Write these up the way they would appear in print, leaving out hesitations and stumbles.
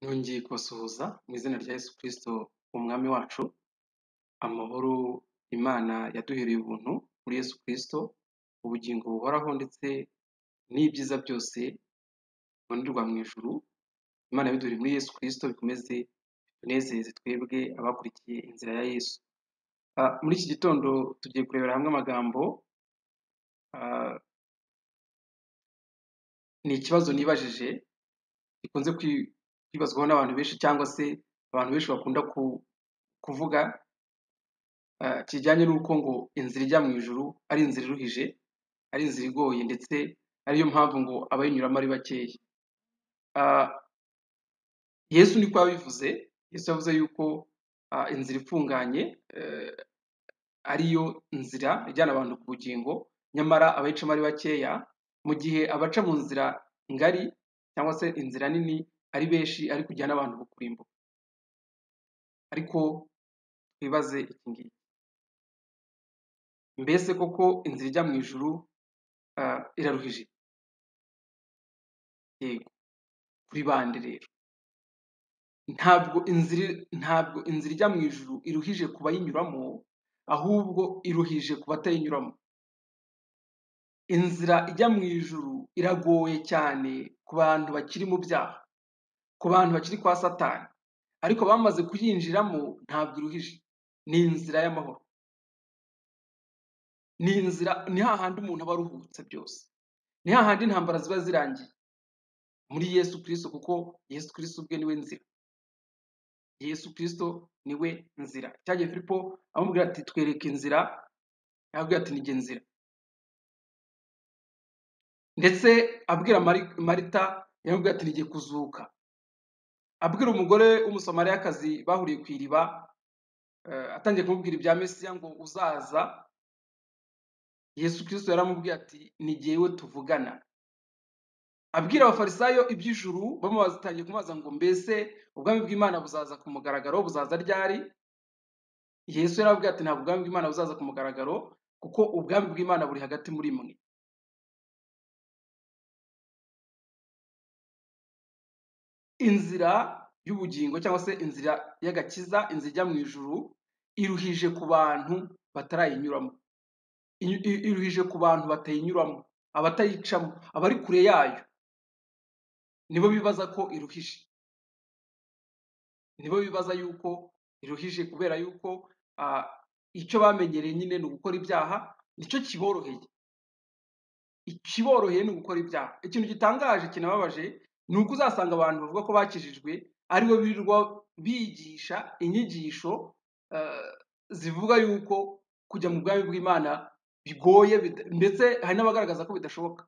Nongeye kubasuhuza mu izina rya Yesu Kristo umwami wacu, amahoro Imana yaduhereye ubuntu muri Yesu Kristo, ubugingo buhoraho ndetse n'ibyiza byose bibonerwa mu ijuru, Imana yabiduhereye muri Yesu Kristo bikomeze bitunezeze twebwe abakurikiye inzira ya Yesu. Muri iki gitondo tugiye kurebera hamwe amagambo, ni ikibazo nibajije gikunze kwibazwaho n'abantu benshi cyangwa se abantu benshi bakunda kuvuga, kijyanye n'uko ngo inzira ijya mu ijuru ari inzira iruhije, ari inzira igoye, ndetse ariyo mpamvu ngo abayinyuramo ari bakeya. Yesu niko yabivuze. Yesu yavuze yuko inzira ifunganye ariyo nzira ijyana abantu ku bugingo, nyamara abayicamo ari bakeya, mu gihe abaca mu nzira ngari cyangwa se inzira nini ari benshi, ari kujyana abantu ku kurimbuka. Ariko twibaze iki ngiki: mbese koko inzira ijya mu ijuru iraruhije? Yego, kuri bande rero? Ntabwo inzira ijya mu ijuru iruhije ku bayinyuramo, ahubwo iruhije ku batayinyuramo. Inzira ijya mu ijuru iragoye cyane ku bantu bakiri mu byaha, ku bantu bakiri kwa Satani, ariko bamaze kuyinjiramo ntabwo iruhije. Ni inzira y'amahoro, ni inzira, ni hahandi umuntu aba aruhutse byose, ni hahandi intambara ziba zirangiye muri Yesu Kristo, kuko Yesu Kristo ubwe niwe nzira. Yesu Kristo niwe nzira. Cyagiye Filipo amubwira ati twereke inzira, yabwira ati nijye nzira. Ndetse abwira Marita yamubwira ati nijye kuzuka. Abwira umugore w'umusamariyakazi bahuriye ku iriba, atangiye kumubwira ibya Mesiya ngo uzaza, Yesu Kristo yaramubwiye ati ni jyewe tuvugana. Abwira abafarisayo iby'ijuru, bamubaza, kumubaza ngo mbese ubwami bw'Imana buzaza ku mugaragaro, buzaza ryari? Yesu yarababwiye ati ntabwo ubwami bw'Imana buzaza ku mugaragaro, kuko ubwami bw'Imana buri hagati muri mwe. Inzira y'ubugingo cyangwa se inzira y'agakiza, inzira ijya mu ijuru, iruhije ku bantu batarayinyuramo, iruhije ku bantu batayinyuramo, abatayicamo, abari kure yayo nibo bibaza ko iruhije, nibo bibaza yuko iruhije, kubera yuko icyo bamenyereye nyine ni ugukora ibyaha, nicyo kiboroheye. Ikiboroheye ni ugukora ibyaha. Ikintu gitangaje kinababaje ni uko uzasanga abantu bavuga ko bakijijwe aribo birirwa bigisha inyigisho zivuga yuko kujya mu bwami bw'Imana bigoye, ndetse hari n'abagaragaza ko bidashoboka.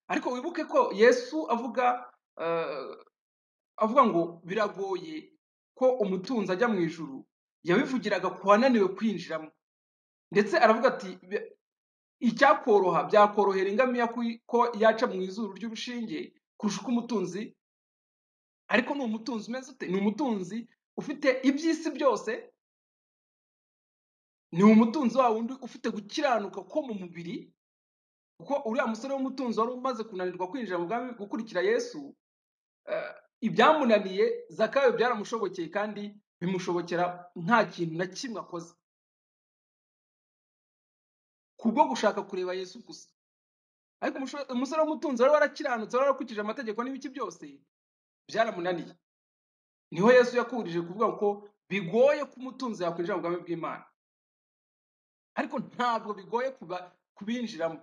Ariko wibuke ko Yesu avuga ngo biragoye ko umutunzi ajya mu ijuru, yabivugiraga ku wananiwe kwinjiramo. Ndetse aravuga ati icyakoroha byakorohera ingamiya ko yaca mu izuru ry'urushinge kurusha uko umutunzi. Ariko ni umutunzi umeze ute? Ni umutunzi ufite iby'isi byose, ni umutunzi wa wundi ufite gukiranuka ko mu mubiri, kuko uriya musore w'umutunzi wari umaze kunanirwa kwinjira mu bwami gukurikira Yesu, ibyamunaniye Zakayo byaramushobokeye, kandi bimushobokera nta kintu na kimwe akoze, kubwo gushaka kureba Yesu gusa. Ariko umusore w'umutunzi wari warakiranutse, wari warakurikije amategeko n'ibiki byose, byaramunaniye. Niho Yesu yakurije kuvuga ko bigoye ko umutunzi yakwinjira mu bwami bw'Imana, ariko ntabwo bigoye kubinjiramo.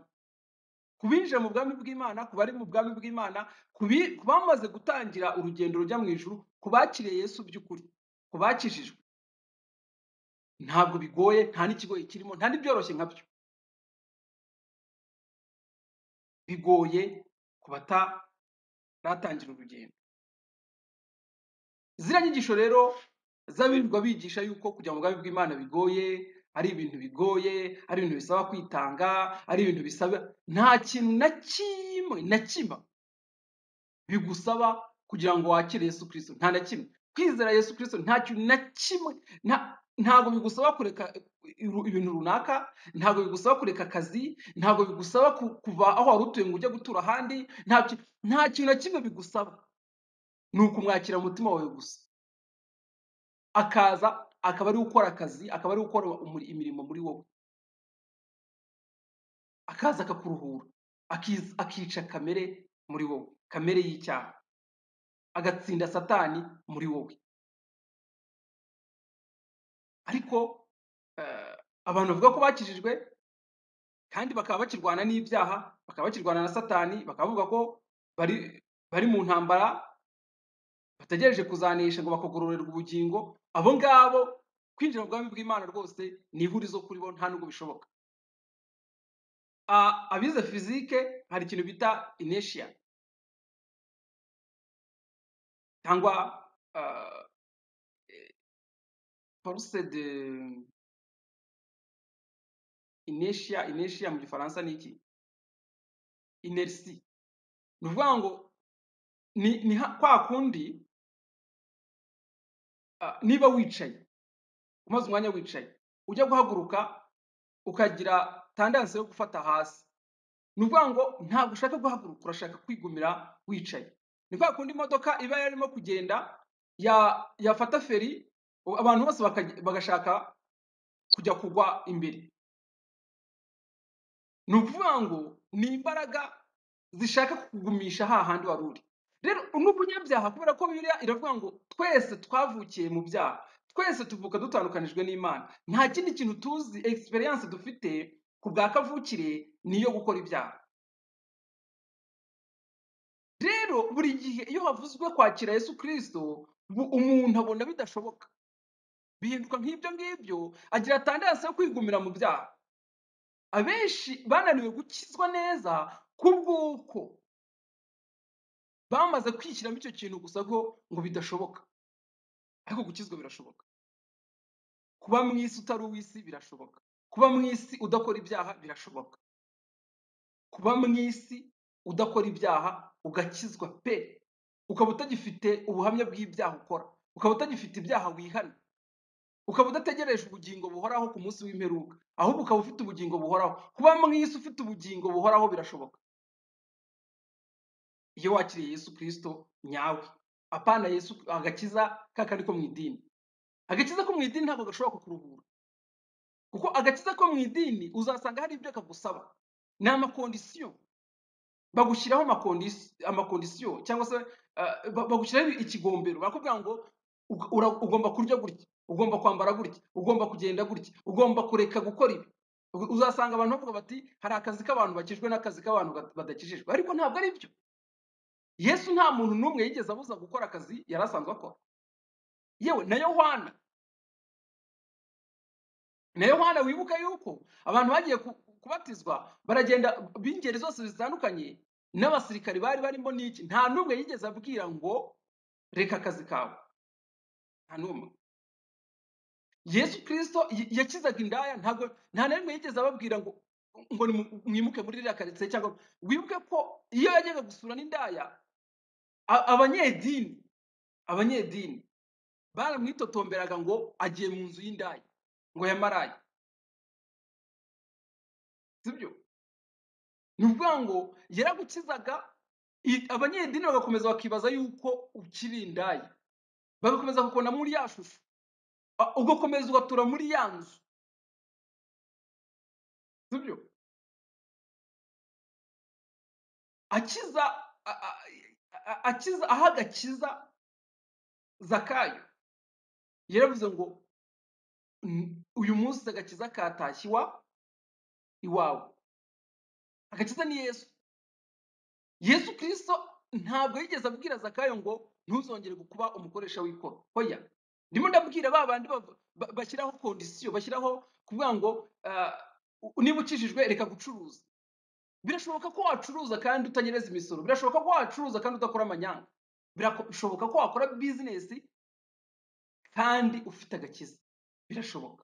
Kubinjira mu bwami bw'Imana, ku bari mu bwami bw'Imana, ku bamaze gutangira urugendo rujya mu ijuru, ku bakiriye Yesu by'ukuri, ku bakijijwe, ntabwo bigoye, nta n'ikigoye kirimo, nta n'ibyoroshye nkabyo. Bigoye ku bataratangira urugendo. Ziriya nyigisho rero z'abirirwa bigisha yuko kujya mu bwami bw'Imana bigoye, ari ibintu bigoye, ari ibintu bisaba kwitanga, ari ibintu bisaba, nta kintu na kimwe na kimwe bigusaba kugira ngo wakire Yesu Kristo, nta na kimwe. Kwizera Yesu Kristo nta kintu na kimwe, ntabwo bigusaba kureka ibintu runaka, ntabwo bigusaba kureka akazi, ntabwo bigusaba kuva aho wari utuye ngo ujye gutura ahandi, nta kintu na kimwe bigusaba. Ni ukumwakira mu mutima wawe gusa, akaza akaba ari gukora akazi, akaba ari gukora imirimo muri wowe, akaza akakuruhura, akica kamere muri wowe, kamere y'icyaha, agatsinda Satani muri wowe. Ariko abantu bavuga ko bakijijwe kandi bakaba bakirwana n'ibyaha, bakaba bakirwana na Satani, bakavuga ko bari mu ntambara, bategereje kuzanisha ngo bakagororerwa ubugingo, abo ngabo kwinjira mu bwami bw'Imana rwose ni ihurizo kuri bo, nta nubwo bishoboka. Abize fizike hari ikintu bita inertia cyangwa force de inertia. Inertia mu gifaransa ni iki? Inertie. Ni ukuvuga ngo ni kwa kundi niba wicaye umaze umwanya wicaye, ujya guhaguruka ukagira tendance yo gufata hasi, ni ukuvuga ngo ntabwo ushaka guhaguruka, urashaka kwigumira wicaye. Ni kwa kundi imodoka iba yarimo kugenda yafata feri, abantu bose bagashaka kujya kugwa imbere. Ni ukuvuga ngo ni imbaraga zishaka kukugumisha hahandi wari uri. Rero n'ubunyabyaha, kubera ko Bibiliya iravuga ngo twese twavukiye mu byaha, twese tuvuka dutandukanijwe n'Imana, nta kindi kintu tuzi, experience dufite ku bwa kavukire ni iyo gukora ibyaha. Rero buri gihe iyo havuzwe kwakira Yesu Kristo, umuntu abona bidashoboka, bihinduka nk'ibyo ngibyo, agira tendance yo kwigumira mu byaha. Abenshi bananiwe gukizwa neza kubw'uko bamaze kwishyiramo icyo kintu gusa ko ngo bidashoboka. Ariko gukizwa birashoboka. Kuba mu isi utari uw'isi birashoboka. Kuba mu isi udakora ibyaha birashoboka. Kuba mu isi udakora ibyaha ugakizwa pe, ukaba utagifite ubuhamya bw'ibyaha ukora, ukaba utagifite ibyaha wihana, ukaba udategereje ubugingo buhoraho ku munsi w'imperuka, ahubwo ukaba ufite ubugingo buhoraho. Kuba mu isi ufite ubugingo buhoraho birashoboka iyo wakiriye Yesu Kristo nyawe, apana Yesu agakiza kakandi ko mu idini. Agakiza ko mu idini ntabwo gashobora kukuruhura, kuko agakiza ko mu idini uzasanga hari ibyo kagusaba, ni amakondisiyo bagushyiraho, amakondisiyo cyangwa se bagushyiraho ikigombero, barakubwira ngo ugomba kurya gutya, ugomba kwambara gutya, ugomba kugenda gutya, ugomba kureka gukora ibi. Uzasanga abantu bavuga bati hari akazi k'abantu bakijwe n'akazi k'abantu badakijijwe, ariko ntabwo ari byo. Yesu nta muntu n'umwe yigeze abuza gukora akazi yari asanzwe akora. Yewe na Yohana wibuka yuko abantu bagiye kubatizwa baragenda b'ingeri zose zitandukanye, n'abasirikari bari barimo n'iki, nta n'umwe yigeze abwira ngo reka akazi kawe, nta n'umwe. Yesu Kristo yakizaga indaya, ntabwo nta na rimwe yigeze ababwira ngo mwimuke muri ririya karitsiye, cyangwa wibuke ko iyo yajyaga gusura n'indaya, abanyedini baramwitotomberaga ngo agiye mu nzu y'indaya, ngo yamaraye, sibyo? Ni ukuvuga ngo yaragukizaga, abanyedini bagakomeza bakibaza yuko ukiri indaya, bagakomeza kukubona muri ya shusho, ugakomeza ugatura muri ya nzu, sibyo? Akiza aho agakiza Zakayo, yaravuze ngo uyu munsi agakiza katashye iwawe. Agakiza ni Yesu. Yesu Kristo ntabwo yigeze abwira Zakayo ngo ntuzongere kuba umukoresha w'ikoro. Hoya, ndimo ndabwira ba bandi bashyiraho kondisiyo, bashyiraho kuvuga ngo niba ukijijwe reka gucuruza. Birashoboka ko wacuruza kandi utanyereza imisoro, birashoboka ko wacuruza kandi udakora amanyanga, birashoboka ko wakora bizinesi kandi ufite agakiza, birashoboka.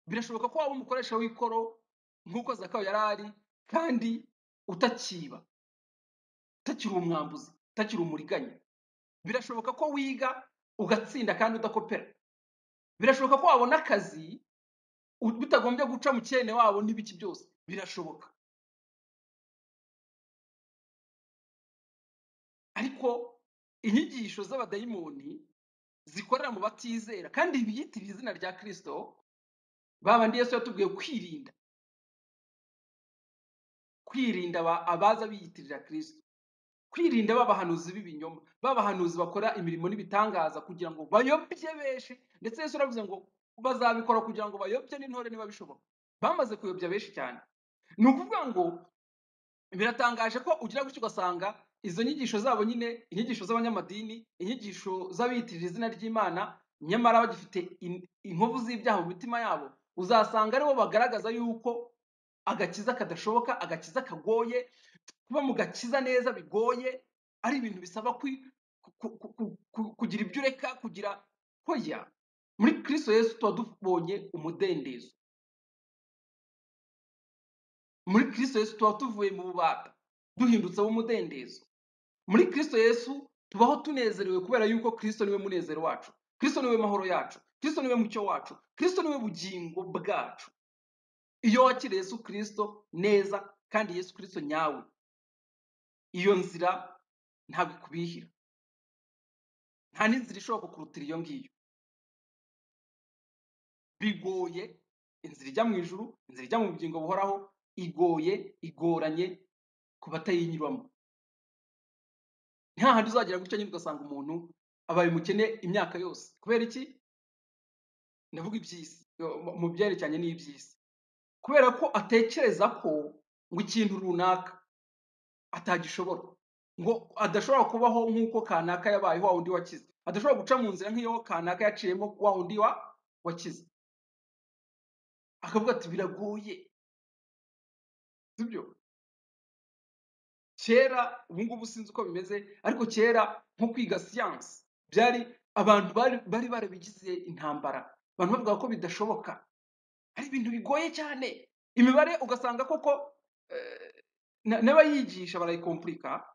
Birashoboka ko waba umukoresha w'ikoro nk'uko Zakayo yari ari, kandi utakiba, utakiri umwambuzi, utakiri umuriganya. Birashoboka ko wiga ugatsinda kandi udakopera. Birashoboka ko wabona akazi bitagombye guca mu cyene wabo n'ibiki byose, birashoboka. Ariko inyigisho z'abadayimoni zikorera mu batizera kandi biyitirira izina rya Kristo, babandi Yesu yatubwiye kwirinda, kwirinda abaza biyitirira Kristo, kwirinda babahanuzi b'ibinyoma, babahanuzi bakora imirimo n'ibitangaza kugira ngo bayobye benshi. Ndetse Yesu aravuze ngo bazabikora kugira ngo bayobye n'intore niba bishoboka. Bamaze kuyobya benshi cyane. Ni ukuvuga ngo biratangaje ko ugira gutyo ugasanga izo nyigisho zabo nyine, inyigisho z'abanyamadini, inyigisho z'abiyitirira izina ry'Imana, nyamara bagifite inkovu z'ibyaha mu mitima yabo, uzasanga aribo bagaragaza yuko agakiza kadashoboka, agakiza kagoye, kuba mu gakiza neza bigoye, ari ibintu bisaba kugira ibyo ureka, kugira hoya. Muri Kristo Yesu tuba tubonye umudendezo. Muri Kristo Yesu tuba tuvuye mu bubata, duhindutse ab'umudendezo. Muri Kristo Yesu tubaho tunezerewe kubera yuko Kristo niwe munezero wacu, Kristo niwe mahoro yacu, Kristo niwe mucyo wacu, Kristo niwe bugingo bwacu. Iyo wakiriye Yesu Kristo neza kandi Yesu Kristo nyawe, iyo nzira ntabwo ikubihira, nta n'inzira ishobora kukurutira iyo ngiyo. Bigoye, inzira ijya mu ijuru, inzira ijya mu bugingo buhoraho, igoye, igoranye ku batayinyuramo. Ni hahandi uzagera gutya nyine ugasanga umuntu abaye umukene imyaka yose. Kubera iki? Ndavuga iby'isi, mu byerekeranye n'iby'isi. Kubera ko atekereza ko ngo ikintu runaka atagishobora, ngo adashobora kubaho nk'uko kanaka yabayeho wa wundi wakize, adashobora guca mu nzira nk'iyo kanaka yaciyemo wa wundi wakize, akavuga ati biragoye. Sibyo? Kera, ubu ngubu sinzi uko bimeze, ariko kera nko kwiga siyansi byari abantu bari barabigize intambara, abantu bavuga ko bidashoboka, ari ibintu bigoye cyane. Imibare ugasanga koko n'abayigisha barayikomplika.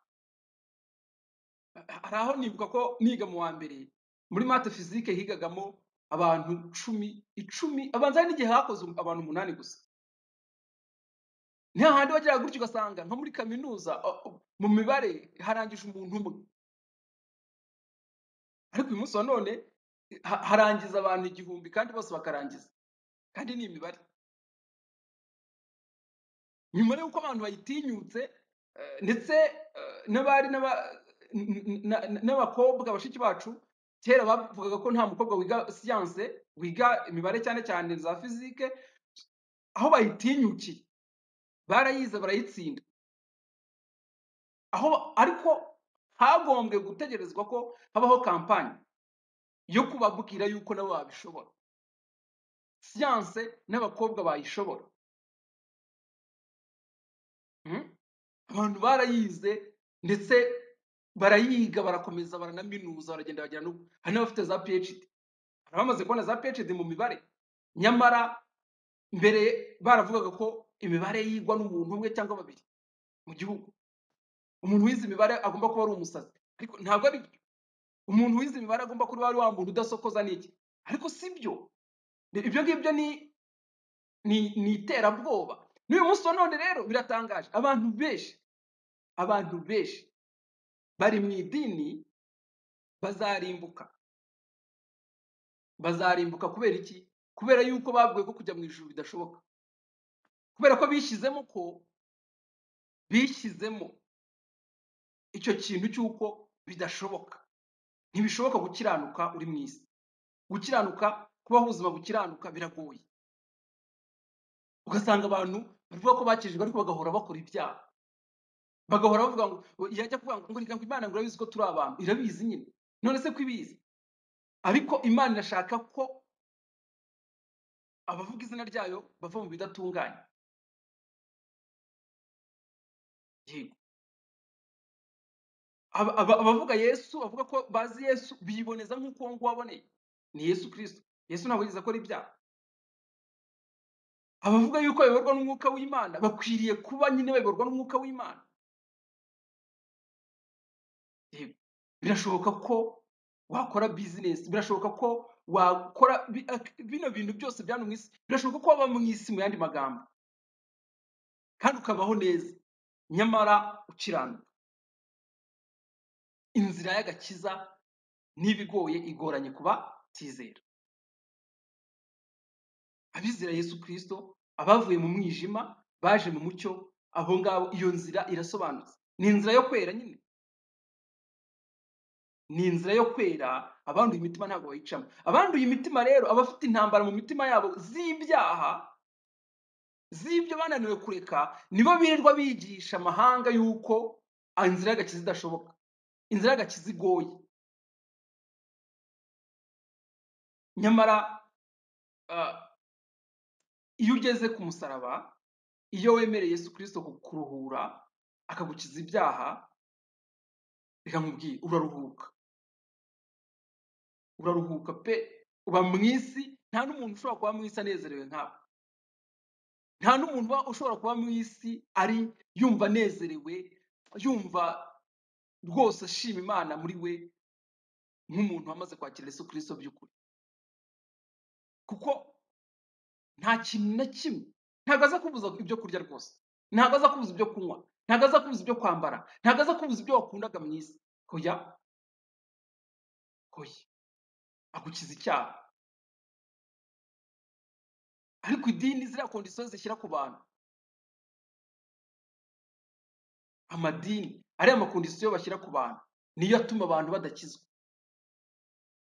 Hari aho nibuka ko niga mu wa mbere muri math physique higagamo abantu 10, abanza hari n'igihe hakoze abantu 8 gusa. Ni hahandi wageraga gutyo ugasanga nko muri kaminuza mu mibare harangije umuntu umwe, ariko uyu munsi wa none harangiza abantu 1000 kandi bose bakarangiza, kandi ni imibare. Nyuma y'uko abantu bayitinyutse, ndetse n'abari n'abakobwa bashiki bacu kera bavugaga ko nta mukobwa wiga siyanse, wiga imibare cyane cyane za fizike, aho bayitinyukiye barayize barayitsinda. Aho ariko hagombwe gutegerezwa ko habaho kampani yo kubabwira yuko nabo babishobora, siyanse n'abakobwa bayishobora. Abantu barayize ndetse barayiga, barakomeza, baranaminuza, baragenda bagera no hari n'abafite za PhD, hari abamaze kubona za PhD mu mibare. Nyamara mbere baravugaga ko imibare yigwa n'umuntu umwe cyangwa babiri mu gihugu, umuntu wize imibare agomba kuba ari umusazi, ariko ntabwo ari byo. Umuntu wize imibare agomba kuba ari wa muntu udasokoza n'iki, ariko si byo. Ibyo ngibyo ni iterabwoba. N'uyu munsi wa none rero biratangaje, abantu benshi bari mu idini bazarimbuka. Bazarimbuka kubera iki? Kubera yuko babwiwe ko kujya mu ijuru bidashoboka, kubera ko bishyizemo icyo kintu cy'uko bidashoboka. Ntibishoboka gukiranuka uri mu isi, gukiranuka, kubaho ubuzima bukiranuka biragoye. Ugasanga abantu bavuga ko bakijijwe ariko bagahora bakora ibyaha, bagahora bavuga ngo yajya kuvuga ngo reka ngo Imana ngo irabizi ko turi abantu, irabizi nyine, none se ko ibizi? Ariko Imana irashaka ko abavuga izina ryayo bava mu bidatunganye. Yego, abavuga Yesu, bavuga ko bazi Yesu, biboneza nk'uko uwo nguwo aboneye. Ni Yesu Kristo. Yesu ntabwo yigeze akora ibyaha. Abavuga yuko bayoborwa n'umwuka w'Imana bakwiriye kuba nyine bayoborwa n'umwuka w'Imana. Yego, birashoboka ko wakora business, birashoboka ko wakora bino bintu byose bya mu isi, birashoboka ko waba mu isi mu yandi magambo, kandi ukabaho neza nyamara ukiranuka. Inzira y'agakiza n'ibigoye igoranye kuba tizera. Abizera Yesu Kristo, abavuye mu mwijima baje mu mucyo, abo ngabo iyo nzira irasobanutse. Ni inzira yo kwera nyine, ni inzira yo kwera. Abanduye imitima ntabwo bayicamo. Abanduye imitima rero, abafite intambara mu mitima yabo z'ibyaha, z'ibyo bananiwe kureka, nibo birirwa bigisha amahanga yuko inzira y'agakiza idashoboka, inzira y'agakiza igoye. Nyamara iyo ugeze ku musaraba, iyo wemereye Yesu Kristo kukuruhura akagukiza ibyaha, reka nkubwire, uraruhuka, uraruhuka pe. Uba mu isi, nta n'umuntu ushobora kuba mu isi anezerewe nkawe. Nta n'umuntu uba ushobora kuba mu isi ari yumva anezerewe, yumva rwose ashima Imana muri we nk'umuntu wamaze kwakira Yesu Kristo by'ukuri. Kuko nta kintu na kimwe, ntabwo aza kubuza ibyo kurya rwose, ntabwo aza kubuza ibyo kunywa, ntabwo aza kubuza ibyo kwambara, ntabwo aza kubuza ibyo wakundaga mu isi. Hoya, hoya, agukiza icyaha. Ariko idini ziriya kondisiyo zishyira ku bantu, amadini ariya makondisiyo bashyira ku bantu niyo atuma abantu badakizwa.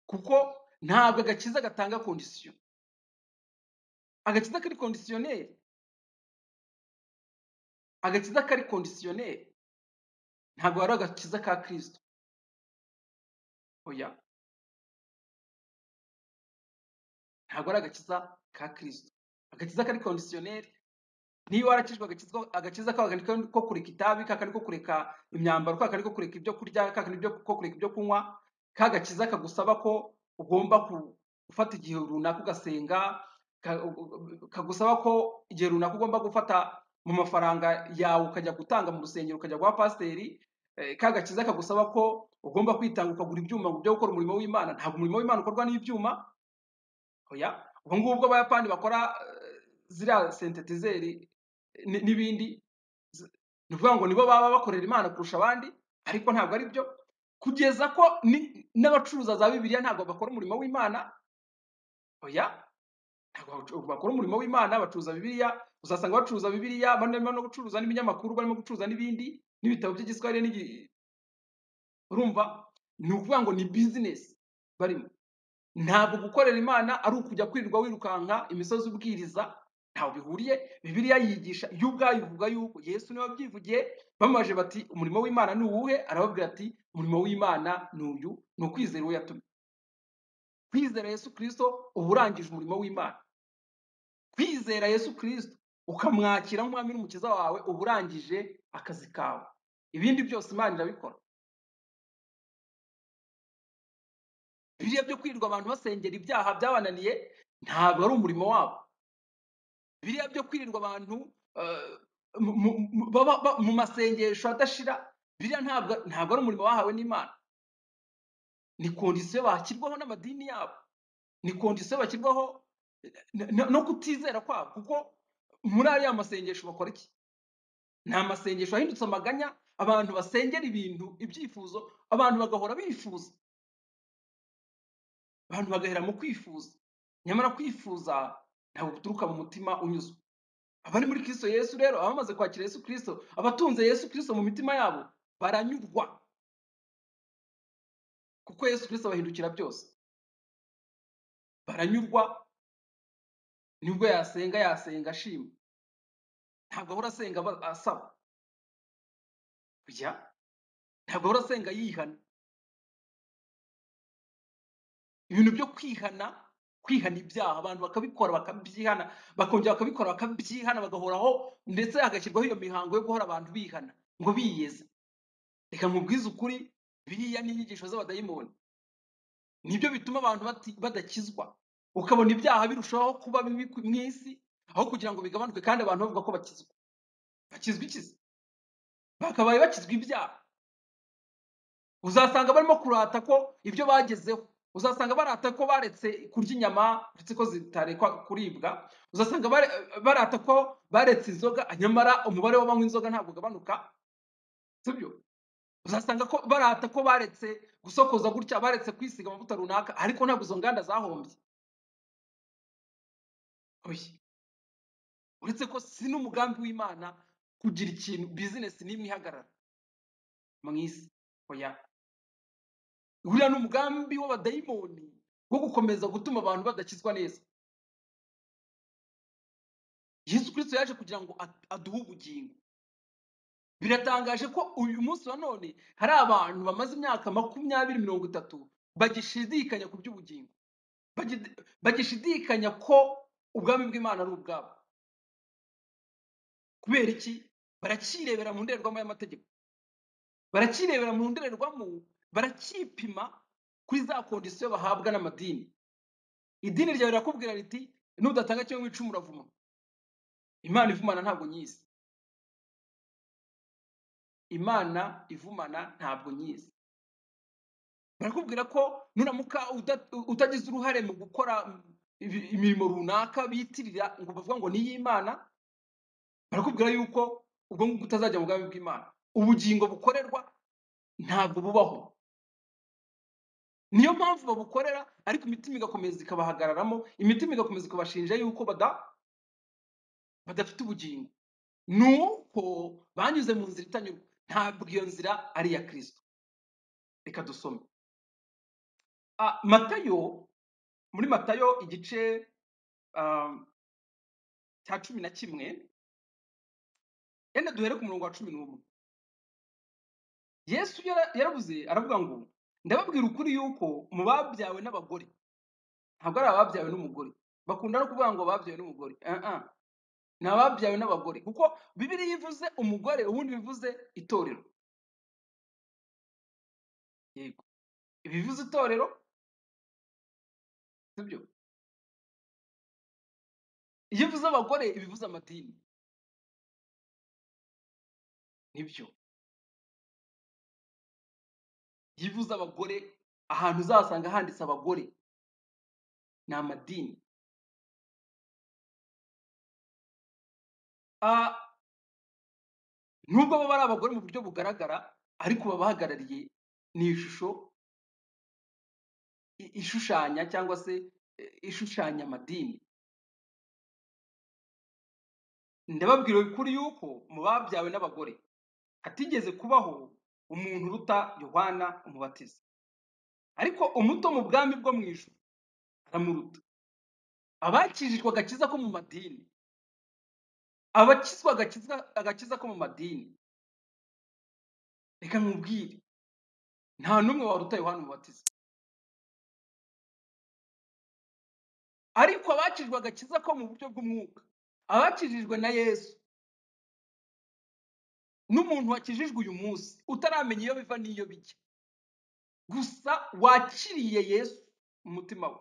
Kuko ntabwo agakiza gatanga kondisiyo. Agakiza kari kondisiyoneri, agakiza kari kondisiyoneri ntabwo ari agakiza ka Kristo. Oya, ntabwo ari agakiza ka Kristo. Agakiza kari kondisiyoneri, niba warakijwe agakiza ko kureka itabi, kakandi ko kureka imyambaro, kakandi ko kureka ibyo kurya, kakandi ko kureka ibyo kunywa, kagakiza kagusaba ko ugomba gufata igihe runaka ugasenga, kagusaba ko igihe runaka ugomba gufata mu mafaranga yawe ukajya gutanga mu rusengero, ukajya guha pasiteri, kagakiza kagusaba ko ugomba kwitanga ukagura ibyuma byo gukora umurimo w'Imana. Ntabwo umurimo w'Imana ukorwa n'ibyuma. Oya, ubwo ngubwo Abayapani bakora ziriya sentetizeri n'ibindi, ni ukuvuga ngo nibo baba bakorera Imana kurusha abandi, ariko ntabwo ari byo. Kugeza ko n'abacuruza za Bibiliya ntabwo bakora umurimo w'Imana. Oya, ntabwo bakora umurimo w'Imana. Bacuruza Bibiliya, uzasanga bacuruza Bibiliya, barimo no gucuruza n'ibinyamakuru, barimo gucuruza n'ibindi, n'ibitabo by'igiswahili, urumva ni ukuvuga ngo ni business barimo. Ntabwo gukorera Imana ari ukujya kwirirwa wirukanka imisozi ubwiriza, ntaho bihuriye. Bibiliya yigisha yo ubwayo ivuga yuko Yesu niwe wabyivugiye. Bamubaje bati umurimo w'Imana ni uwuhe? Arababwira ati umurimo w'Imana ni uyu, ni ukwizera uwo yatumye. Kwizera Yesu Kristo uba urangije umurimo w'Imana. Kwizera Yesu Kristo ukamwakira nk'umwami n'umukiza wawe uba urangije akazi kawe. Ibindi byose Imana irabikora. Biriya byo kwirirwa abantu basengera ibyaha byabananiye ntabwo ari umurimo wabo. Biriya byo kwirirwa abantu mu masengesho adashira, biriya ntabwo ari umurimo bahawe n'Imana. Ni kondisiyo bashyirwaho n'amadini yabo, ni kondisiyo bashyirwaho no kutizera kwabo. Kuko muri ariya masengesho bakora iki? Ni amasengesho ahindutse amaganya, abantu basengera ibintu, ibyifuzo, abantu bagahora bifuza, abantu bagahera mu kwifuza. Nyamara kwifuza ntabwo guturuka mu mutima unyuzwe. Abari muri Kristo Yesu rero, abamaze kwakira Yesu Kristo, abatunze Yesu Kristo mu mitima yabo, baranyurwa, kuko Yesu Kristo abahindukira byose. Baranyurwa, nibwo yasenga yasenga ashima, ntabwo ahora asenga asaba. Oya, ntabwo ahora asenga yihana. Ibintu byo kwihana, kwihana ibyaha, abantu bakabikora bakabyihana, bakongera bakabikora bakabyihana, bagahoraho, ndetse hagashyirwaho iyo mihango yo guhora abantu bihana ngo biyeze. Reka nkubwize ukuri, biriya ni inyigisho z'abadayimoni, nibyo bituma abantu badakizwa. Ukabona ibyaha birushaho kuba bibi mu isi aho kugira ngo bigabanuke, kandi abantu bavuga ko bakizwa. Bakizwa iki? Bakabaye bakizwa ibyaha. Uzasanga barimo kurata ko ibyo bagezeho, uzasanga barata ko baretse kurya inyama uretse ko zitarekwa kuribwa, uzasanga barata ko baretse inzoga, nyamara umubare w'abanywa inzoga ntabwo ugabanuka, sibyo? Uzasanga ko barata ko baretse gusokoza gutya, baretse kwisiga amavuta runaka, ariko ntabwo izo nganda zahombye. Oya. Uretse ko si n'umugambi w'Imana kugira ikintu bizinesi n'imwe ihagarara mu isi. Oya. Uriya ni umugambi w'abadayimoni wo gukomeza gutuma abantu badakizwa neza. Yesu Kristo yaje kugira ngo aduhe ubugingo. Biratangaje ko uyu munsi wa none hari abantu bamaze imyaka 20, 30 bagishidikanya ku by'ubugingo, bagishidikanya ko ubwami bw'Imana ari ubwabo. Kubera iki? Barakirebera mu ndorerwamo y'amategeko, barakirebera mu ndorerwamo, baracyipima kuri za kondisiyo bahabwa n'amadini. Idini ryawe rirakubwira riti nudatanga kimwe mu icumi uravuma. Imana ivumana ntabwo nyizi. Imana ivumana ntabwo nyizi. Barakubwira ko nuramuka utagize uruhare mu gukora imirimo runaka bitirira ngo bavuga ngo ni iy'Imana, barakubwira yuko ubwo ngubwo utazajya mu bwami bw'Imana. Ubugingo bukorerwa ntabwo bubaho. Niyo mpamvu babukorera, ariko imitima igakomeza ikabahagararamo, imitima igakomeza ikabashinja yuko badafite ubugingo. Nuko banyuze mu nzira itanyurwa. Ntabwo iyo nzira ari iya Kristo. Reka dusome. Matayo, muri Matayo igice cya 11, enda duhere ku murongo wa 11. Yesu yaravuze aravuga ngo ndababwira ukuri yuko mu babyawe n'abagore, ntabwo ari ababyawe n'umugore, bakunda no kuvuga ngo babyawe n'umugore, ni ababyawe n'abagore, kuko Bibiliya ivuze umugore ubundi bivuze itorero. Yego, ibivuze itorero, sibyo? Iyo ivuze abagore ibivuze amadini, nibyo. Iyo ivuze abagore, ahantu uzasanga handitse abagore ni amadini. Nubwo baba ari abagore mu buryo bugaragara, ariko babahagarariye ni ishusho ishushanya cyangwa se ishushanya amadini. Ndababwira ukuri yuko mu babyawe n'abagore hatigeze kubaho umuntu uruta Yohana Umubatiza, ariko umuto mu bwami bwo mu ijuru aramuruta. Abakijijwe agakiza ko mu madini, abakizwa agakiza ko mu madini, reka nkubwire, nta n'umwe waruta Yohana Umubatiza. Ariko abakijijwe agakiza ko mu buryo bw'umwuka, abakijijwe na Yesu, n'umuntu wakijijwe uyu munsi utaramenya iyo biva n'iyo bijya, gusa wakiriye Yesu mu mutima we,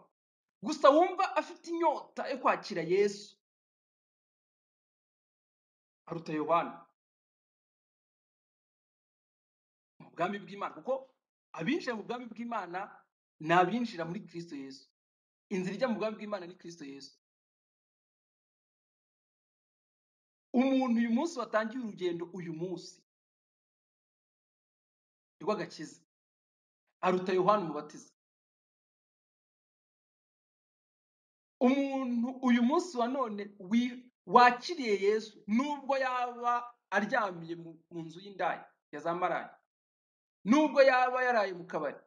gusa wumva afite inyota yo kwakira Yesu, aruta Yohana mu bwami bw'Imana. Kuko abinjira mu bwami bw'Imana ni abinjira muri Kristo Yesu. Inzira ijya mu bwami bw'Imana ni Kristo Yesu. Umuntu uyu munsi watangiye urugendo uyu munsi rw'agakiza aruta Yohana Umubatiza. Umuntu uyu munsi wa none wakiriye Yesu, nubwo yaba aryamiye mu nzu y'indaya ya za maraya, nubwo yaba yaraye mu kabari,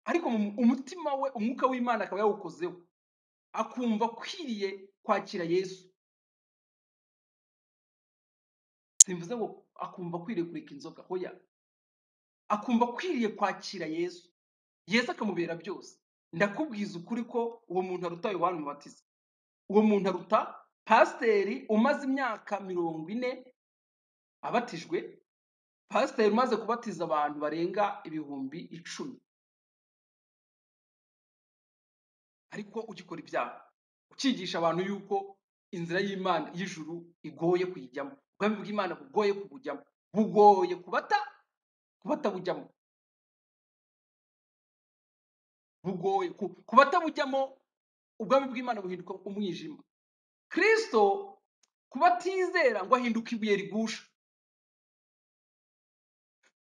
ariko umutima we umwuka w'Imana akaba yawukozeho, akumva akwiriye kwakira Yesu. Simvuze ngo akumva akwiriye kureka inzoga, hoya, akumva akwiriye kwakira Yesu, Yesu akamubera byose. Ndakubwiza ukuri ko uwo muntu aruta Yohana Umubatiza. Uwo muntu aruta pasiteri umaze imyaka 40 abatijwe, pasiteri umaze kubatiza abantu barenga 10,000, ariko ugikora ibyaha, ukigisha abantu yuko inzira y'Imana y'ijuru igoye kuyijyamo, ubwami bw'Imana bugoye kubujyamo, bugoye kubatabujyamo, bugoye kubatabujyamo. Ubwami bw'Imana buhinduka umwijima. Kristo kubatizera ngo ahinduka ibuye rigusha.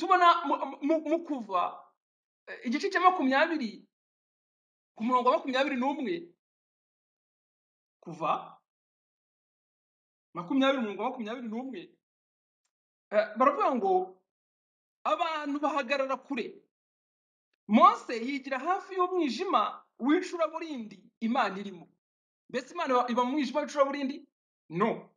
Tubona mu Kuva igice cya 20 ku murongo wa 21, Kuva 20 umurongo wa 21, baravuga ngo abantu bahagarara kure, Mose yigira hafi y'umwijima w'icuraburindi Imana irimo. Mbese Imana iba mu mwijima w'icuraburindi? No.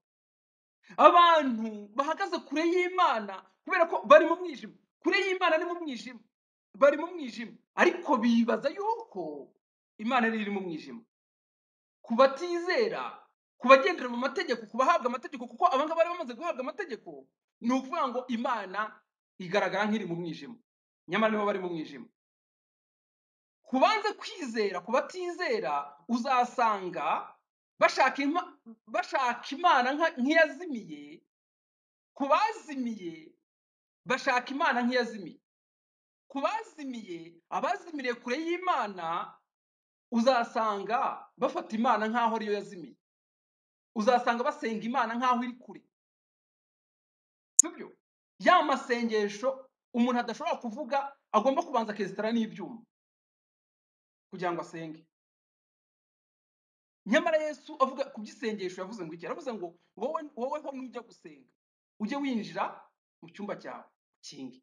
Abantu bahagaze kure y'Imana kubera ko bari mu mwijima. Kure y'Imana ni mu mwijima, bari mu mwijima, ariko bibaza yuko Imana iri mu mwijima. Ku batizera, ku bagendera mu mategeko, ku bahabwa amategeko, kuko abangaba bari bamaze guhabwa amategeko, ni ukuvuga ngo Imana igaragara nk'iri mu mwijima, nyamara nibo bari mu mwijima. Kubanze kwizera, ku batizera, uzasanga bashaka Imana nk'iyazimiye. Ku bazimiye bashaka Imana nk'iyazimiye. Ku bazimiye, abazimiriye kure y'Imana, uzasanga bafata Imana nk'aho ariyo yazimiye. Uzasanga basenga Imana nk'aho iri kure. Sibyo? Ya masengesho umuntu adashobora kuvuga, agomba kubanza akesitara n'ibyuma kugira ngo asenge. Nyamara Yesu avuga ku by'isengesho yavuze ngo iki? Yaravuze ngo wowe ho nujya gusenga ujye winjira mu cyumba cyawe ukinge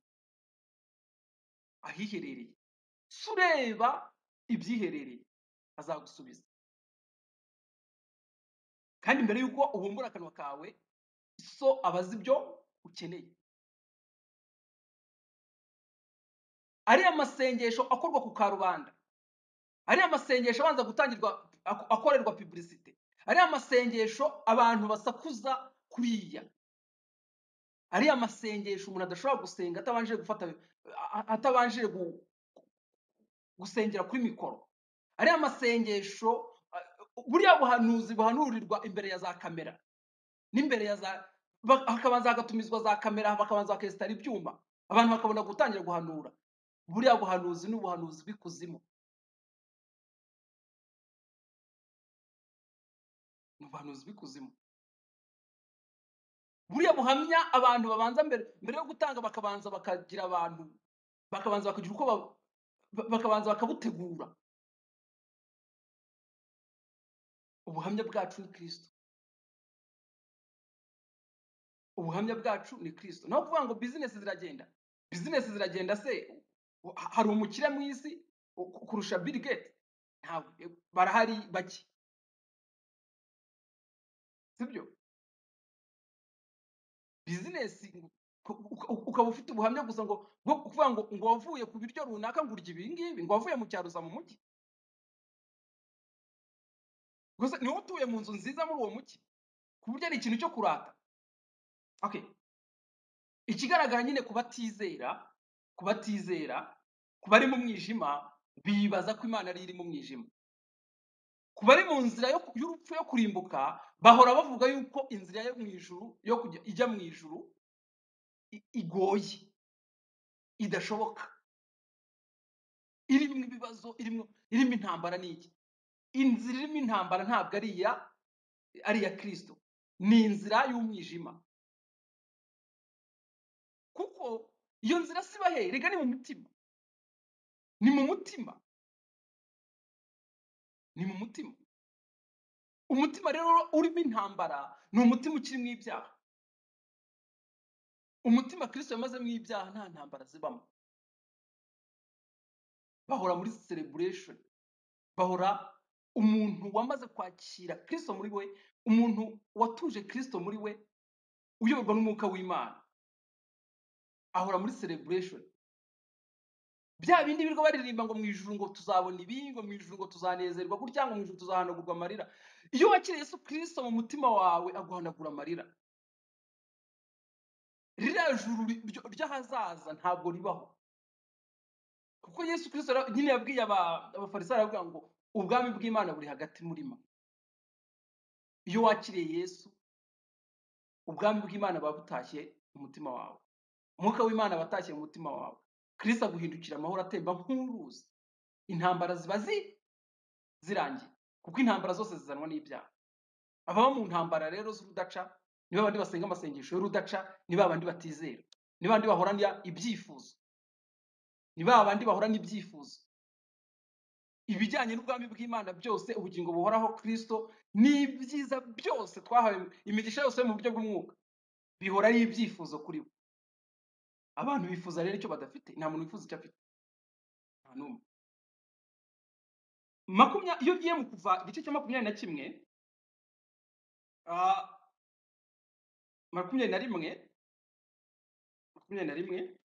ahiherereye, si ureba ibyiherereye azagusubiza. Kandi mbere yuko ubumbura akanwa kawe, so abaza ibyo ukeneye. Ariya masengesho akorwa ku karubanda, ariya masengesho abanza gutangirwa akorerwa publicité, ariya masengesho abantu basakuza kuriya, ariya masengesho umuntu adashobora gusenga atabanje gufata, atabanje gusengera kuri mikoro, ariya masengesho buriya buhanuzi buhanurirwa imbere ya za kamera n'imbere ya za hakabanza hagatumizwa za kamera, bakabanza bakesitara ibyuma, abantu bakabona gutangira guhanura. Buriya buhanuzi ni ubuhanuzi bw'ikuzimu, ni ubuhanuzi bw'ikuzimu. Buriya buhamya abantu babanza mbere yo gutanga, bakabanza bakagira abantu, bakabanza bakagira uko bakabanza bakabutegura. Ubuhamya bwacu ni Kristo. Ubuhamya bwacu ni Kristo. Naho kuvuga ngo business ziragenda, business ziragenda se hari umukire mu isi kurusha Bill Gates? Ntabwo, barahari bake, sibyo? Business ukaba ufite ubuhamya gusa ngo bwo kuvuga ngo wavuye ku biryo runaka ngo urya ibi ngibi, ngo wavuye mu cyaro uza mu mujyi, gusa niwe utuye mu nzu nziza muri uwo mujyi, ku buryo ari ikintu cyo kurata. Okay, ikigaragara nyine ku batizera, ku bari mu mwijima, bibaza ko Imana ari iri mu mwijima. Ku bari mu nzira y'urupfu yo kurimbuka, bahora bavuga yuko inzira yo mu ijuru, yo kujya ijya mu ijuru igoye, idashoboka, irimo ibibazo, irimo intambara n'iki. Inzira irimo intambara ntabwo ari iya Kristo, ni inzira y'umwijima. Kuko iyo nzira siba he? Rega ni mu mutima, ni mu mutima, ni mu mutima. Umutima rero urimo intambara ni umutima ukirimo ibyaha. Umutima Kristo yamazemo ibyaha nta ntambara zibamo. Bahora muri celebration, bahora umuntu wamaze kwakira Kristo muri we, umuntu watuje Kristo muri we, uyoborwa n'umwuka w'Imana, ahora muri celebration. Bya bindi birirwa baririmba ngo mu ijuru ngo tuzabona ibi, ngo mu ijuru ngo tuzanezerwa gutya, ngo mu ijuru tuzahanagurwa amarira. Iyo wakiriye Yesu Kristo mu mutima wawe, aguhanagura amarira. Ririya juru ry'ahazaza ntabwo ribaho, kuko Yesu Kristo nyine yabwiye abafarisayo, aravuga ngo ubwami bw'Imana buri hagati muri mwe. Iyo wakiriye Yesu, ubwami bw'Imana buba butashye mu mutima wawe, umwuka w'Imana aba atashye mu mutima wawe. Kristo aguhindukira amahoro atemba nk'uruzi. Intambara ziba zirangiye, kuko intambara zose zizanwa n'ibyaha. Ababa mu ntambara rero z'urudaca ni babandi basenga amasengesho y'urudaca, ni babandi batizera. Ni bandi bahorana ibyifuzo, ni ba bandi bahorana ibyifuzo ibijyanye n'ubwami bw'Imana byose, ubugingo buhoraho, Kristo n'ibyiza byose twahawe, imigisha yose yo mu buryo bw'umwuka, bihora ari ibyifuzo kuri bo. Abantu bifuza rero icyo badafite, nta muntu wifuza icyo afite, nta n'umwe. Iyo ugiye mu Kuva igice cya 21, 21, 21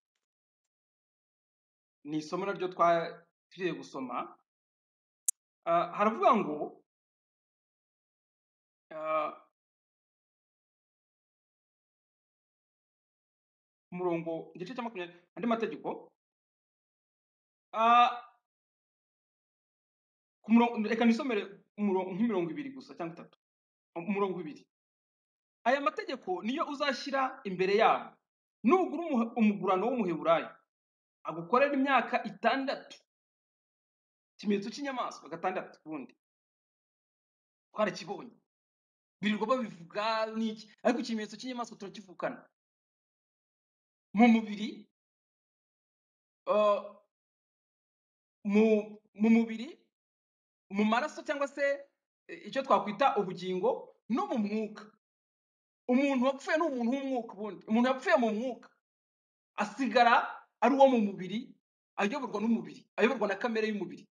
ni isomo naryo twatiriye gusoma. Haravuga ngo umurongo igice cya 20, andi mategeko, ku murongo, reka nisomere umurongo nk'imirongo ibiri gusa cyangwa itatu, umurongo ibiri. Aya mategeko niyo uzashyira imbere yabo, nugura umugurano w'Umuheburayo agukorera imyaka 6, ikimenyetso cy'inyamaswa 6, ubundi twarakibonye, birirwa babivuga n'iki, ariko ikimenyetso cy'inyamaswa turakivukana mu mubiri, mu mubiri, mu maraso cyangwa se icyo twakwita ubugingo, no mu mwuka. Umuntu wapfuye ni umuntu w'umwuka, ubundi umuntu yapfuye mu mwuka asigara ari uwo mu mubiri, ayoborwa n'umubiri, ayoborwa na kamere y'umubiri.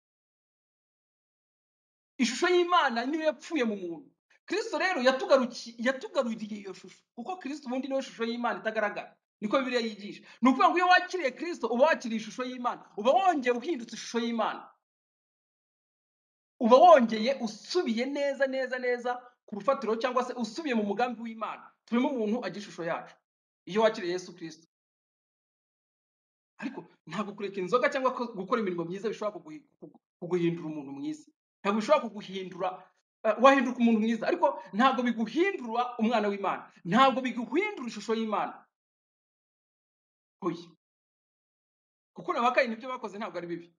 Ishusho y'Imana niyo yapfuye mu muntu. Kristo rero yatugaruriye iyo shusho, kuko Kristo ubundi niwe shusho y'Imana itagaragara, niko Bibiliya yigisha. Ni ukuvuga ngo iyo wakiriye Kristo uba wakiriye ishusho y'Imana, uba wongeye uhindutse ishusho y'Imana, uba wongeye usubiye neza neza neza ku rufatiro, cyangwa se usubiye mu mugambi w'Imana. Turimo umuntu agira ishusho yacu iyo wakiriye Yesu Kristo. Ariko ntabwo kureka inzoga cyangwa gukora imirimo myiza bishobora kuguhindura umuntu mwiza. Ntabwo bishobora kuguhindura, wahinduka umuntu mwiza, ariko ntabwo biguhindura umwana w'Imana, ntabwo biguhindura ishusho y'Imana. Oya, kuko na ba Kayini ibyo bakoze ntabwo ari bibi.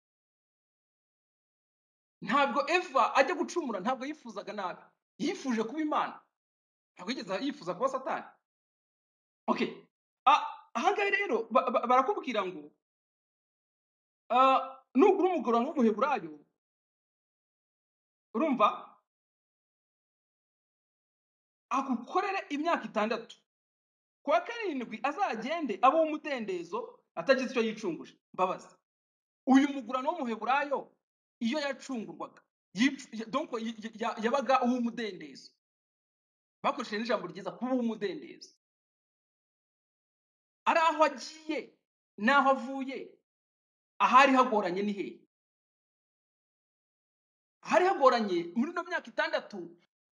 Ntabwo Eva ajya gucumura, ntabwo yifuzaga nabi, yifuje kuba Imana, ntabwo yigeze yifuza kuba Satani. Okay, aha ngaha rero barakubwira ngo nugura umugurano w'Umuheburayo, urumva, agukorere imyaka 6, ku wa 7 azagende abe uw'umudendezo atagize icyo yicunguje. Mbabazi, uyu mugurano w'Umuheburayo iyo yacungurwaga, donc yabaga uw'umudendezo. Bakoresheje n'ijambo ryiza, kuba uw'umudendezo, ari aho agiye n'aho avuye, ahari hagoranye ni hehe? Ahari hagoranye muri ino myaka 6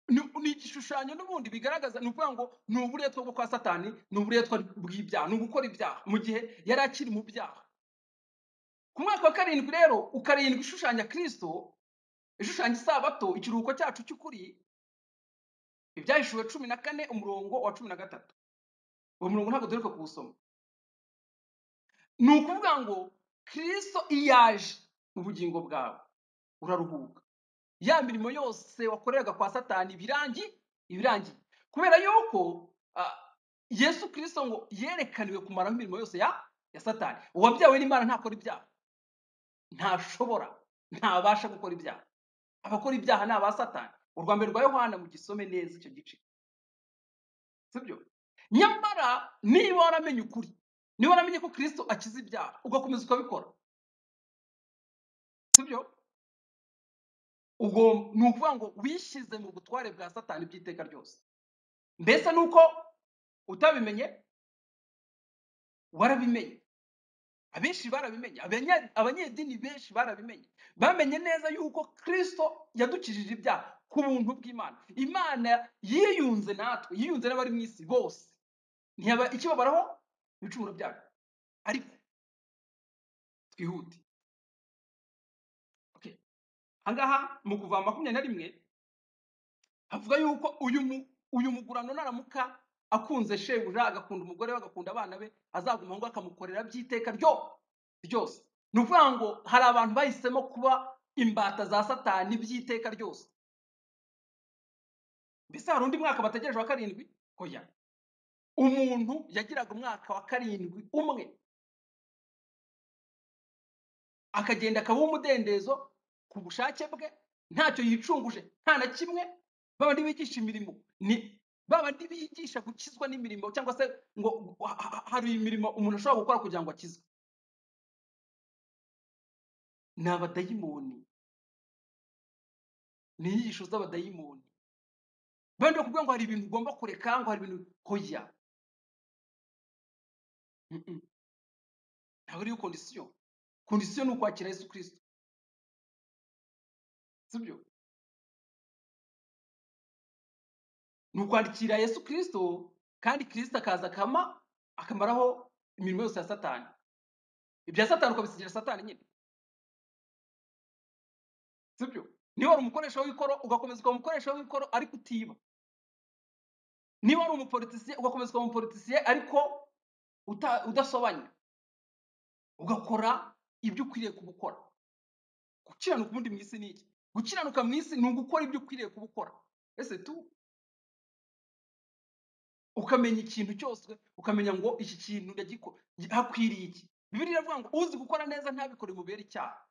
ni igishushanyo n'ubundi bigaragaza, ni ukuvuga ngo ni uburetwa bwo kwa Satani, ni uburetwa bw'ibyaha, ni ugukora ibyaha mu gihe yari akiri mu byaha. Ku mwaka wa 7 rero, ukarindwi ishushanya Kristo, ishushanya isabato, ikiruhuko cyacu cy'ukuri, Ibyahishuwe 14 umurongo wa 13. Uwo murongo ntabwo duheruka kuwusoma. Ni ukuvuga ngo Kristo iyo aje mu bugingo bwawe uraruhuka, ya mirimo yose wakoreraga kwa Satani ibirangiye, kubera yuko Yesu Kristo ngo yerekaniwe kumaraho imirimo yose ya Satani. Uwabyawe n'Imana ntakora ibyaha, ntashobora, ntabasha gukora ibyaha. Abakora ibyaha ni aba Satani. Urwa mbere rwa Yohana mugisome neza icyo gice, sibyo? Nyamara niba waramenye ukuri, niba waramenye ko Kristo akiza ibyaha, ugakomeza ukabikora, sibyo? Ubwo ni ukuvuga ngo wishyize mu butware bwa Satani by'iteka ryose. Mbese nuko utabimenye, warabimenye. Abenshi barabimenye, abanyedini benshi barabimenye, bamenye neza yuko Kristo yadukijije ibyaha ku buntu bw'Imana. Imana yiyunze natwe, yiyunze n'abari mu isi bose, ntiyaba ikibabaraho ibicumuro byacu. Ariko twihute. Okay. Ahangaha mu Kuva 21 havuga yuko uyu mugurano naramuka akunze shebuja, agakunda umugore we, agakunda abana be, azaguma ngo akamukorera by'iteka ryose. Ni ukuvuga ngo hari abantu bahisemo kuba imbata za Satani by'iteka ryose. Mbese hari undi mwaka bategereje wa 7? Oya. Umuntu yagiraga umwaka wa 7 umwe, akagenda akaba umudendezo ku bushake bwe, ntacyo yicunguje, nta na kimwe. Babandi bigisha imirimo, ni babandi bigisha gukizwa n'imirimo, cyangwa se ngo hari imirimo umuntu ashobora gukora kugira ngo akizwe, ni abadayimoni, ni inyigisho z'abadayimoni. Bandi bakubwira ngo hari ibintu ugomba kureka, ngo hari ibintu hoya, ntabwo ariyo kondisiyo. Kondisiyo ni ukwakira Yesu Kristo, sibyo? Ni ukwakira Yesu Kristo, kandi Kristo akaza akamaraho imirimo yose ya Satani. Ibya Satani ukabisigira Satani nyine, sibyo? Niba wari umukoresha w'ikoro ugakomeza ukaba umukoresha w'ikoro ariko utiba. Niba wari umupolitisiye ugakomeza ukaba umupolitisiye ariko udasobanya, ugakora ibyo ukwiriye kubukora. Gukiranuka ubundi mu isi ni iki? Gukiranuka mu isi ni ugukora ibyo ukwiriye kubukora. Ese tu ukamenya ikintu cyose, ukamenya ngo iki kintu ndagikora, hakwiriye iki. Bibiliya iravuga ngo uzi gukora neza ntabikore mubere icyaha.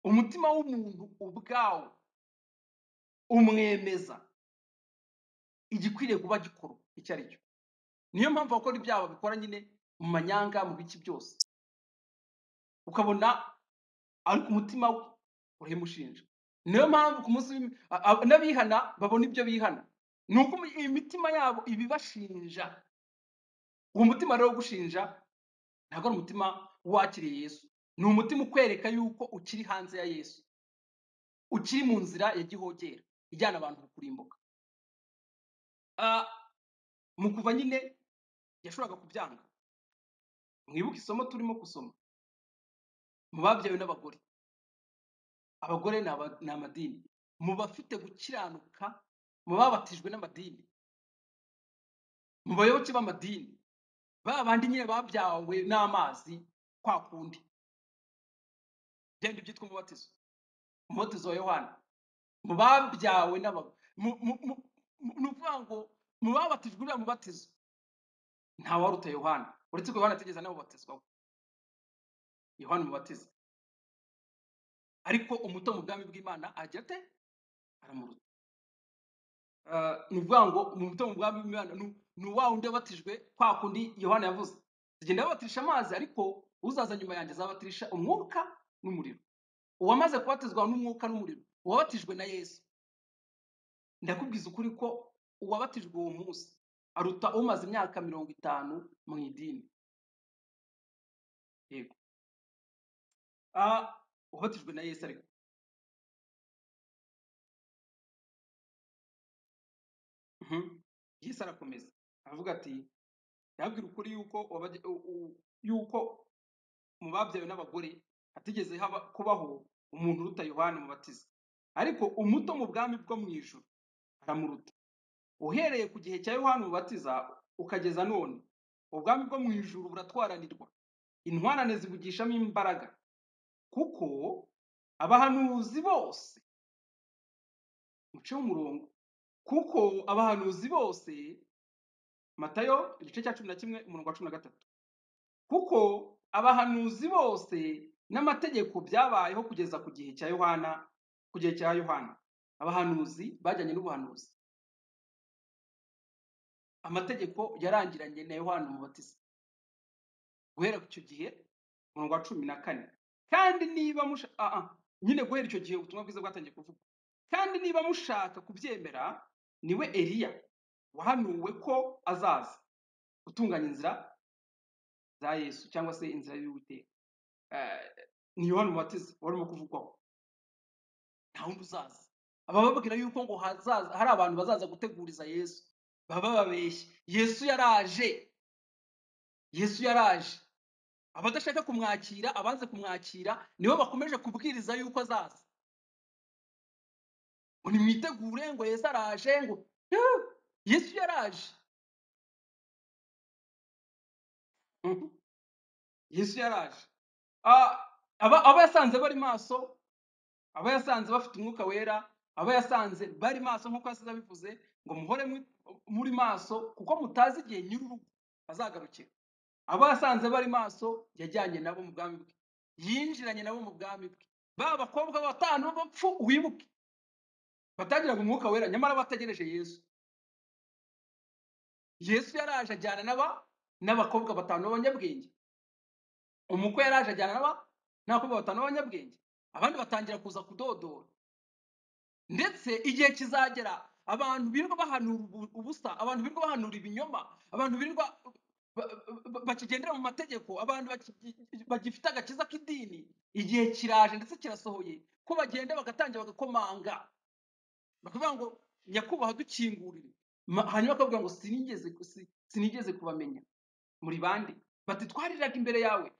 Umutima w'umuntu ubwawo umwemeza igikwiriye kuba gikorwa icyo ari cyo. Niyo mpamvu abakora ibyaha babikora nyine mu manyanga, mu biki byose, ukabona ariko umutima we urahimushinja. Niyo mpamvu ku munsi n'abihana babona ibyo bihana, ni uko imitima yabo ibibashinja. Uwo mutima rero ugushinja ntabwo ari umutima wakiriye Yesu, ni umutima ukwereka yuko ukiri hanze ya Yesu, ukiri mu nzira ya gihogera ijyana abantu kurimbuka. Mu kuva nyine yashoboraga kubyanga. Mwibuke isomo turimo gusoma mu babyawe n'abagore. Abagore ni amadini. Mu bafite gukiranuka, mu babatijwe n'amadini, mu bayoboke b'amadini, ba bandi nyine babyawe n'amazi kwa kundi, byandi byitwa umubatizo, umubatizo wa Yohana. Mu babyawe n'abagore, ni ukuvuga ngo mu babatijwe uriya mubatizo nta waruta Yohana, uretse ko Yohana atigeze anabubatizwaho, Yohana umubatiza. Ariko umuto mu bwami bw'Imana agira ate? Aramuruta. Ni ukuvuga ngo umuto mu bwami bw'Imana ni wa wundi wabatijwe kwa kundi Yohana yavuze, tugenda babatirisha amazi, ariko uzaza nyuma yanjye azabatirisha umwuka n'umuriro. Uwamaze kubatizwa n'umwuka n'umuriro, uwabatijwe na Yesu, ndakubwiza ukuri ko uwabatijwe uwo munsi aruta umaze imyaka 50 mu idini. Yego, uwabatijwe na Yesu. Ariko Yesu arakomeza avuga ati, ndababwira ukuri yuko mu babyawe n'abagore hatigeze kubaho umuntu uruta Yohana Umubatiza, ariko umuto mu bwami bwo mu ijuru aramuruta. Uhereye ku gihe cya Yohana Umubatiza ukageza none, ubwami bwo mu ijuru buratwaranirwa, intwarane zibugishamo imbaraga, kuko abahanuzi bose, muce umurongo, kuko abahanuzi bose, Matayo igice cya 11 umurongo wa 13, kuko abahanuzi bose n'amategeko byabayeho kugeza ku gihe cya Yohana, ku gihe cya Yohana. Abahanuzi bajyanye n'ubuhanuzi, amategeko yarangiranye na Yohana Umubatiza. Guhera icyo gihe umurongo wa 14, kandi niba nyine guhera icyo gihe ubutumwa bwiza bwatangiye kuvugwa. Kandi niba mushaka kubyemera, niwe Eliya wahanuwe ko azaza gutunganya inzira za Yesu, cyangwa se inzira y'Uwiteka. Ni Yohana Umubatiza warimo kuvugwaho, nta wundi uzaza. Abababwira yuko ngo hazaza hari abantu bazaza guteguriza Yesu, baba bababeshye. Yesu yaraje, Yesu yaraje. Abadashaka kumwakira, abanze kumwakira, nibo bakomeje kubwiriza yuko azaza, ngo nimwitegure, ngo Yesu araje, ngo Yesu yaraje. Yesu yaraje. Aba yasanze bari maso, aba yasanze bafite umwuka wera, aba yasanze bari maso nk'uko yasize abivuze, ngo muhore muri maso kuko mutazi igihe nyir'urugo azagarukira. Abo yasanze bari maso yajyanye nabo mu bwami bwe, yinjiranye nabo mu bwami bwe. Ba bakobwa batanu b'abapfu wibuke batagiraga umwuka wera, nyamara bategereje Yesu. Yesu yaraje ajyana n'abakobwa batanu b'abanyabwenge. Umukwe yaraje ajyana n'abakobwa batanu b'abanyabwenge, abandi batangira kuza kudodora. Ndetse igihe kizagera abantu birirwa bahanura ubusa, abantu birirwa bahanura ibinyoma, abantu birirwa bakigendera mu mategeko, abantu bagifite agakiza k'idini. Igihe kiraje ndetse kirasohoye ko bagenda bagatangira bagakomanga, bakavuga ngo nyakubahwa dukingurire. Hanyuma bakavuga ngo sinigeze kubamenya, muri bande? Bati twariraga imbere yawe,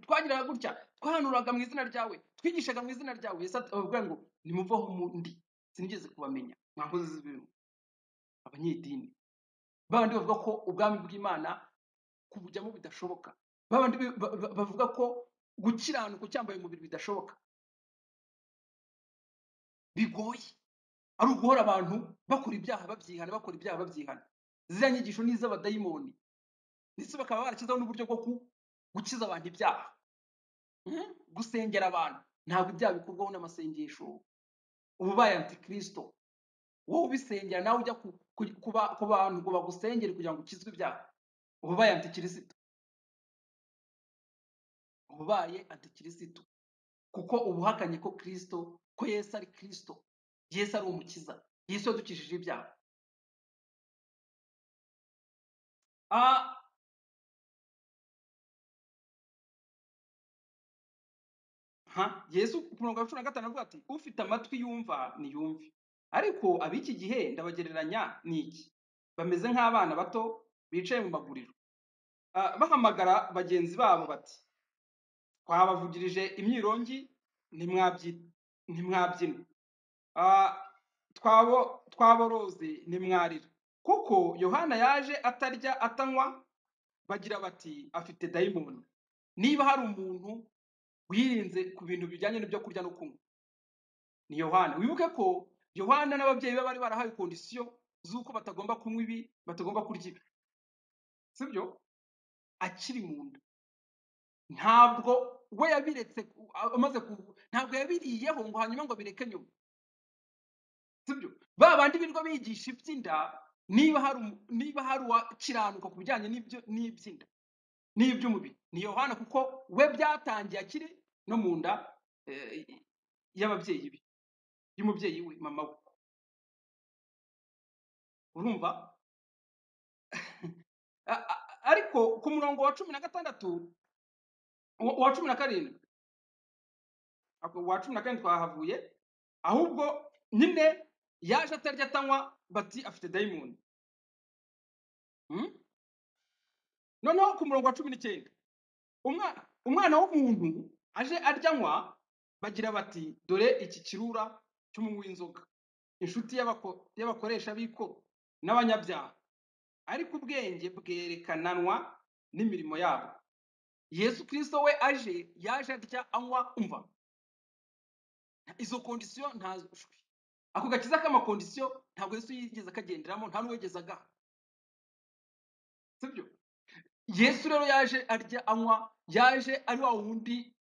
twagiraga gutya, twahanuraga mu izina ryawe, twigishaga mu izina ryawe. Yesu ababwira ngo nimuvaho mundi, sinigeze kubamenya, mwa nkozi z'ibibi, abanyedini babandi bavuga ko ubwami bw'Imana kubujyamo bidashoboka, babandi bavuga ko gukiranuka ucyambaye umubiri bidashoboka, bigoye, ari uguhora abantu bakora ibyaha babyihana, bakora ibyaha babyihana. Ziriya nyigisho ni iz'abadayimoni, ndetse bakaba barashyizeho n'uburyo bwo gukiza abantu ibyaha, gusengera abantu. Ntabwo ibyaha bikurwaho n'amasengesho. Uba ubaye antikristo, wowe ubisengera nawe ujya ku bantu ngo bagusengere kugira ngo ukizwe ibyaha, uba ubaye antikristo. Uba ubaye antikristo kuko uba uhakanye ko Kristo, ko Yesu ari Kristo, Yesu ari umukiza, Yesu yadukijije ibyaha. Yesu ku murongo wa 15 avuga ati ufite amatwi yumva niyumve. Ariko ab'iki gihe ndabagereranya n'iki? Bameze nk'abana bato bicaye mu maguriro, bahamagara bagenzi babo bati twabavugirije imyirongi ntimwabyina, twaboroze ntimwarira. Kuko Yohana yaje atarya atanywa, bagira bati afite dayimoni. Niba hari umuntu wirinze ku bintu bijyanye n'ibyo kurya no kunywa ni Yohana. Wibuke ko Yohana n'ababyeyi be bari barahawe kondisiyo z'uko batagomba kunywa ibi, batagomba kurya ibi, sibyo? Akiri mu nda ntabwo we yabiretse amaze ntabwo yabiriyeho ngo hanyuma ngo abireke nyuma, sibyo? Ba bandi birirwa bigisha iby'inda, niba hari uwakiranuka ku bijyanye n'iby'inda n'iby'umubiri ni Yohana, kuko we byatangiye akiri no mu nda y'ababyeyi be, y'umubyeyi we, mama we. Urumva? Ariko ku murongo wa 16, wa 17, wa 17 twahavuye, ahubwo nyine yaje atarya atanywa, bati afite dayimoni. Noneho ku murongo wa 19, umwana w'umuntu aje aryanywa, bagira bati dore iki kirura cy'umunywi w'inzoga, inshuti y'abakoresha b'ikoro n'abanyabyaha. Ariko ubwenge bwerekananwa n'imirimo yabo. Yesu Kristo we aje, yaje arya anywa, umva izo kondisiyo ntazwi. Ako gakiza k'amakondisiyo ntabwo Yesu yigeze akagenderamo, nta n'uwigeze agaha, sibyo? Yesu rero yaje arya anywa, yaje ari wa wundi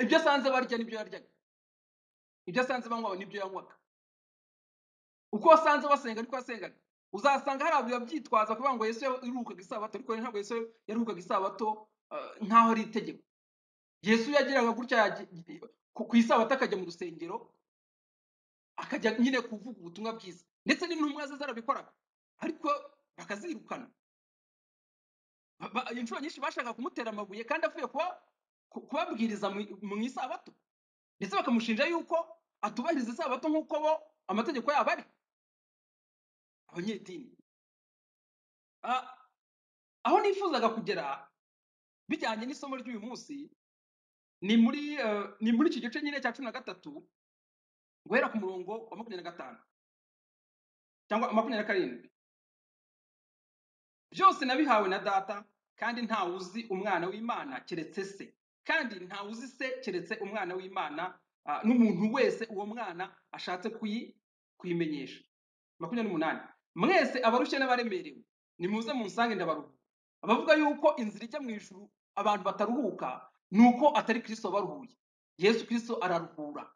ibyo asanze barya nibyo yaryaga, ibyo asanze banywa nibyo yanywaga, uko wasanze basenga niko yasengaga. Uzasanga hari abantu babyitwaza kuvuga ngo Yesu yaruhukaga isabato, ariko ntabwo Yesu yaruhukaga isabato nkaho ari itegeko. Yesu yagiraga gutya ku isabato akajya mu rusengero, akajya nyine kuvuga ubutumwa bwiza, ndetse n'intumwa ze zarabikoraga, ariko bakazirukana. Inshuro nyinshi bashaka kumutera amabuye kandi avuye kubabwiriza mu isabato, ndetse bakamushinja yuko atubahiriza isabato nk'uko bo amategeko yabo ari. Abanyedini. Aho nifuzaga kugera bijyanye n'isomo ry'uyu munsi ni muri iki gice nyine cya 13, guhera ku murongo wa 25 cyangwa 27. Byose nabihawe na data, kandi nta uzi umwana w'Imana keretse se, kandi nta uzi se keretse umwana w'Imana, n'umuntu wese uwo mwana ashatse kuyimenyesha. 28. Mwese abarushye n'abaremerewe, nimuze munsange ndabaruhura. Abavuga yuko inzira ijya mu ijuru abantu bataruhuka, ni uko atari Kristo wabaruhuye. Yesu Kristo araruhura.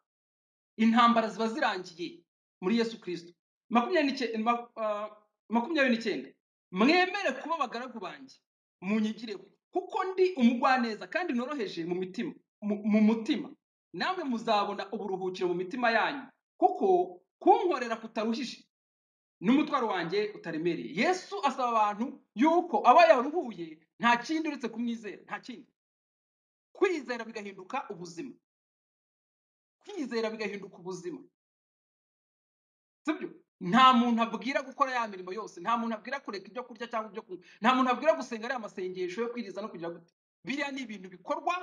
Intambara ziba zirangiye muri Yesu Kristo. 29, mwemere kuba abagaragu banjye, munyigireho, kuko ndi umugwaneza kandi noroheje mu mitima, mu mutima, namwe muzabona uburuhukiro mu mitima yanyu, kuko kunkorera kutaruhije n'umutwaro wanjye utaremereye. Yesu asaba abantu yuko aba yaruhuye nta kindi uretse kumwizera, nta kindi. Kwizera bigahinduka ubuzima, kwizera bigahinduka ubuzima, sibyo? Nta muntu abwira gukora ya mirimo yose, nta muntu abwira kureka ibyo kurya cyangwa ibyo kunywa, nta muntu abwira gusenga ariya masengesho yo kwiriza no kugira gute. Biriya ni ibintu bikorwa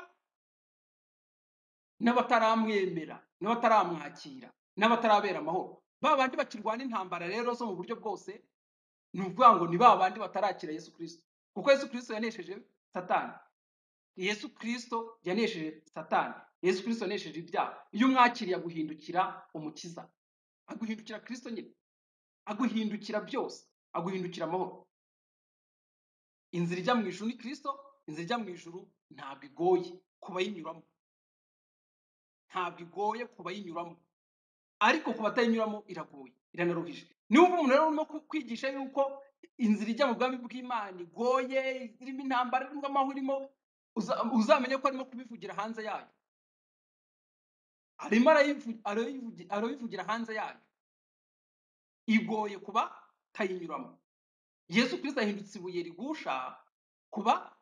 n'abataramwemera, n'abataramwakira, n'abatarabera amahoro. Ba bandi bakirwana intambara rero zo mu buryo bwose, ni ukuvuga ngo ni ba bandi batarakira Yesu Kristo, kuko Yesu Kristo yanesheje Satani. Yesu Kristo yanesheje Satani. Yesu Kristo yanesheje ibyaha. Iyo umwakiriye aguhindukira umukiza, aguhindukira Kristo nyine, aguhindukira byose, aguhindukira amahoro. Inzira ijya mu ijuru ni Kristo. Inzira ijya mu ijuru ntabwo igoye ku bayinyuramo, ntabwo igoye ku bayinyuramo, ariko ku batayinyuramo iragoye, iranaruhije. Niba umuntu rero urimo kwigisha yuko inzira ijya mu bwami bw'Imana igoye, irimo intambara, irimo amahoro, irimo, uzamenye ko arimo kubivugira hanze yayo. Arimo arabivugira hanze yayo. Igoye kuba tayinyuramo. Yesu Kristo ahindutse ibuye rigusha kuba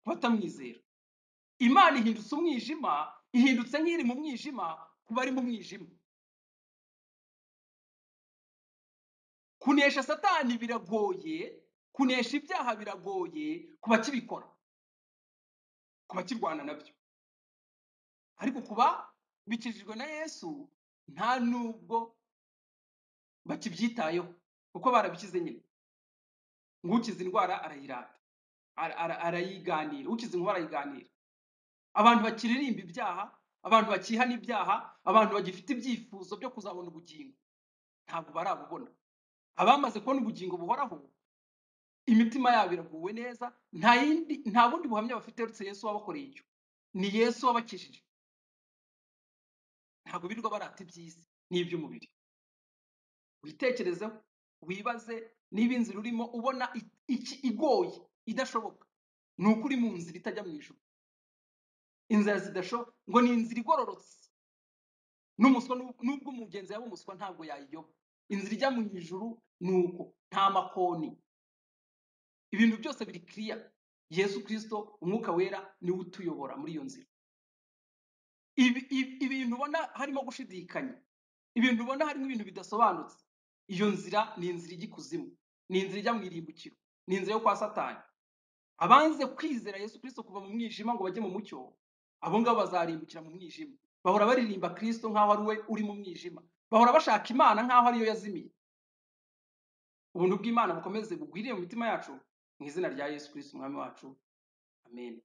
batamwizera. Imana ihindutse umwijima, ihindutse nk'iri mu mwijima kuba ari mu mwijima. Kunesha Satani biragoye, kunesha ibyaha biragoye ku bakibikora, ku bakirwana nabyo. Ariko kuba bikijijwe na Yesu nta nubwo bakibyitayeho, kuko barabikize nyine. Ngukiza indwara arayirata, arayiganira, ukiza inkuba arayiganira. Abantu bakiririmba ibyaha, abantu bakihana ibyaha, abantu bagifite ibyifuzo byo kuzabona ubugingo, ntabwo barabubona. Abamaze kubona ubugingo buhoraho, imitima yabo iraguwe neza, nta bundi buhamya bafite uretse Yesu wabakoreye icyo. Ni Yesu wabakijije. Ntabwo birirwa barata iby'isi n'iby'umubiri. Witekerezeho, wibaze niba inzira urimo ubona iki igoye, idashoboka. Ni uko uri mu nzira itajya mu ijuru. Inzira zidashoboka, ngo ni inzira igororotse. N'umuswa, nubwo umugenzi yaba umuswa ntabwo yayiyoba. Inzira ijya mu ijuru ni uko, nta makoni. Ibintu byose biri clear. Yesu Kristo, Umwuka Wera niwe utuyobora muri iyo nzira. Ibintu ubona harimo gushidikanya, ibintu ubona harimo ibintu bidasobanutse, iyo nzira ni inzira ijya ikuzimu, ni inzira ijya mu irimbukiro, ni inzira yo kwa Satani. Abanze kwizera Yesu Kristo kuva mu mwijima ngo bajye mu mucyo, abo ngabo bazarimbukira mu mwijima. Bahora baririmba Kristo nk'aho ari we uri mu mwijima, bahora bashaka Imana nk'aho ariyo yazimiye. Ubuntu bw'Imana bukomeze bugwirire mu mitima yacu, mu izina rya Yesu Kristo Umwami wacu. Amen.